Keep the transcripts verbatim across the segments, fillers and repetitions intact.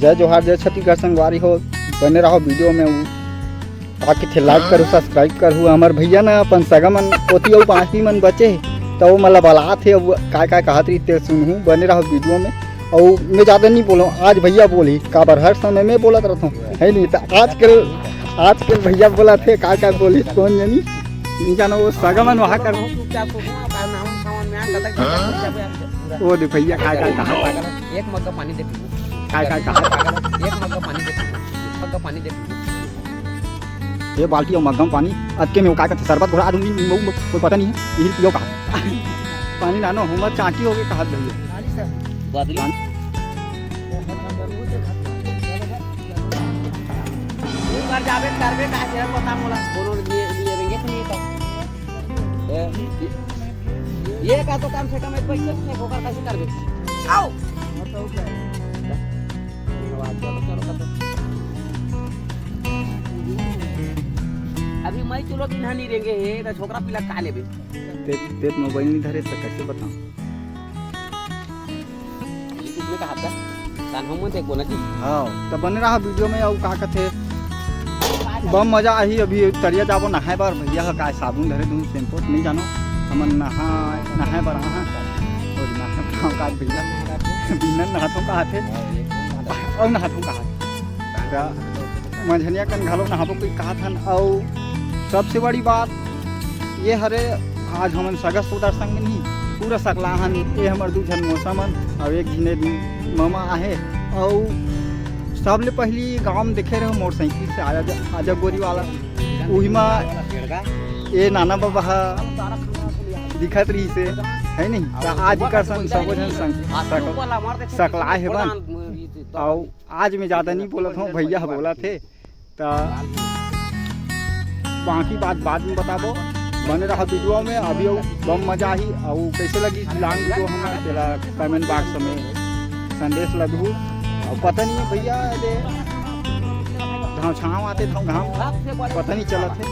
जय जोहार, जय छत्तीसगढ़ संगवारी हो, बने रहो वीडियो में। का कथे, लाइक करू, सब्सक्राइब करू। हमर भैया ना अपन सगा मन ओती अउ बाकी मन बचे हे, त ओ मन ला बलात हे, अब काय काय कहत रही ते सुनहू, बने रहो वीडियो में। अउ मैं ज्यादा नहीं बोलूँ, आज भैया बोली, काबर हर समय मैं बोलत रहता हूँ, है नहीं? त आजकल, आजकल भैया बोलत हे, काय काय बोली कौन जानी, नहीं जानो, वो सगा मन वहाँ कर। चुपचाप हो, का नाम सावन में आ, कतक चुपचाप हो, चुपचाप हो। ओ दे भैया, काय काय कहा, एक मग्गा पानी दे पीबो। काय काय कहा, एक मग्गा पानी दे पीबो, मग्गा पानी दे पीबो। ये बाल्टी अउ मग्गा म पानी, अतके में वो काय कथे, शरबत घोरा दूंगी, वो, वो, कोई पता नहीं है, यही पियो कहा। पानी लानो, हमर चाटी हो गई कहा भैया। बदली। पानी। एक बार जाबे करबे, का के पता मोला, कोनो लिए, लिए रेंगे कि नहीं तो। ए, ये का तो कम से कम एक पैसा से होकर कैसे करबे? आओ। अभी मैं चलो दिन नहीं रेंगे हे, तो छोकरा पिला का लेबे? ते, ते मोबाइल नहीं धरे, तो कैसे बताऊं? YouTube में कहा था, कान्हा मत देखो ना जी। हाँ, तो बने रहा वीडियो में। अउ का कथे, बम मजा आही। अभी तरिया जाबो नहाए बर, भैया ह काय साबुन धरे दूँ, शैम्पू नहीं जानो, हमन नहा, नहाए बर आहा। और नहा का भैया बिना नहाथों का आथे, अउ नहाथों का आथे। त मंझनिया कन घलो नहाबो कोई कहा था। अउ सबसे बड़ी बात ये हरे, आज हमन सगा सोदर संग नहीं, पूरा सकला हन। ये हमर दू झन मौसा मन, अउ एक झिने ममा आहे। अउ सबले पहली गांव में देखे रहे मोटरसाइकिल से आजा, आजा गोरी वाला, उही मा ये नाना बाबा हा दिखत रही से, है नहीं? त आज इकर संग सबो झन संग सकला हे बन। अउ आज मैं ज्यादा नहीं बोलत हूँ, भैया ह बोलत हे, त बाकी बात बाद में बताबो। बने रहा वीडियो में। अभी अउ बम मजा आही। अउ कैसे लगी लॉन्ग वीडियो हमर, तेला कमेंट बॉक्स में संदेश लगहू। अउ पता नहीं है भैया, ये धाव छाव आते धाव घाम, पता नहीं चलत है।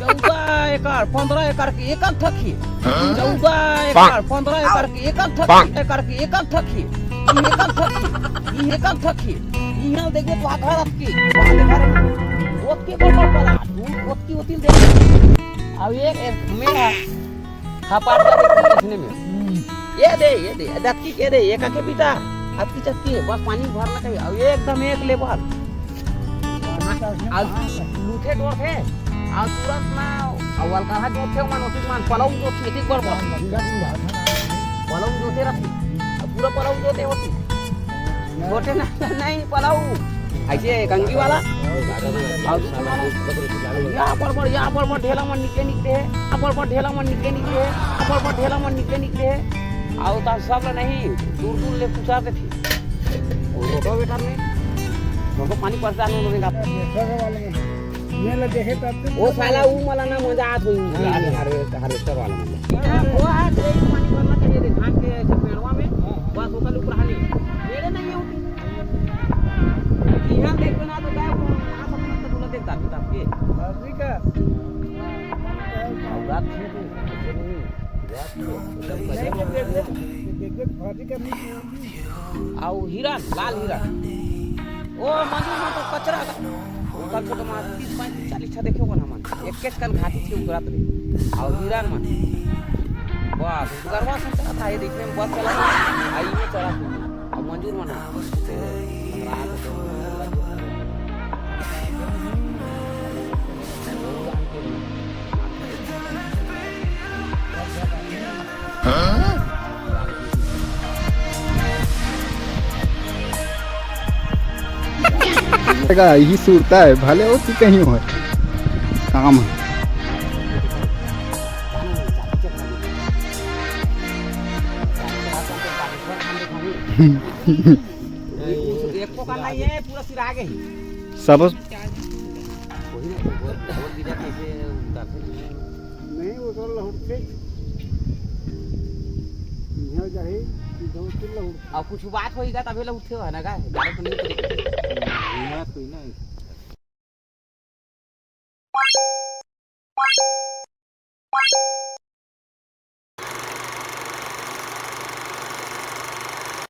चौदह एकड़, पंद्रह एकड़ के एक एक ठक हे। हाँ? चौदह एकड़, पंद्रह एकड़ के एक एक ठक, एकड़ के एक एक ठक हे। ई एक एक ठक हे, ई एक एक ठक हे। इहाँ देखबे तो आधा रात के, आधा रात के, ओतके बड़ बड़ पलाट, ओतकी ओतिल देख। अब एक, एक मेरा खपाट का देखिए इसने में। ये दे, ये दे, दत्ती के दे, ये काके पीता? अतकी चक्की है, बस पानी भरना चाहिए। अब एकदम एक लेवल। आ, लूथे डोर थे, आ, तुरंत ना, अव्वल कहा जो थे, मन होती, मन पलाऊ जो थी, एक बार बस। पलाऊ जो थे रखी, अब पूरा पलाऊ जो थे होती। छोटे ना, नहीं, पलाऊ। ऐसे कंगी वाला। और दूसरा वाला। या बड़ बड़, या बड़ बड़ ढेला मन निकले निकले है। या बड़ बड़ ढेला मन निकले निकले है। या बड़ बड़ ढेला मन निकले निकले है। और तो सब ला नहीं, दूर दूर ले पूछा थे। वो रोटावेटर में। रोटो पानी पड़ता है, उन्होंने कहा। ट्रैक्टर वाले में। ये ला देखे तब तो वो साला वो वाला ना मजा आत हुई। हाँ, हाँ। हार्वे-, हार्वेस्टर वाला मजा। हाँ, वो आज यही पानी भरना चाहिए थे, धान के ऐसे पेड़वा में। हाँ, हाँ। बस ओकर ऊपर हाली। मेरे नहीं है उठी। बिहान देख बना तो गाय को, कहाँ से अपना तो बोला देख दाबी दाब के। बाबरी का। और रात में तो ऐसे नहीं, रात में एकदम नहीं, वो देख, देख, देख, बाबरी का नहीं। अउ हिरन, लाल हिरन। ओ मंजू मन तो कचरा का। ओ कम से कम आज तीस पैंतीस चालीस ठा देखे होगा ना मन। एक केच कन घाटी थी उतरत रही। अउ हिरन मन। बस, गरवा से चला था, ये देखने में बस चला था। आ, ये चला था। अउ मंजूर मन। जगह यही सुरता है, भले वो कि कहीं हो। काम है। एको का नहीं है, पूरा सिरा गे हे। सब नहीं, वो तो लहुटथे। इहाँ जाही, इधर से लहुट। अब कुछ बात होई गा, तभे लहुटथे, है ना का? डायरेक्ट नहीं तो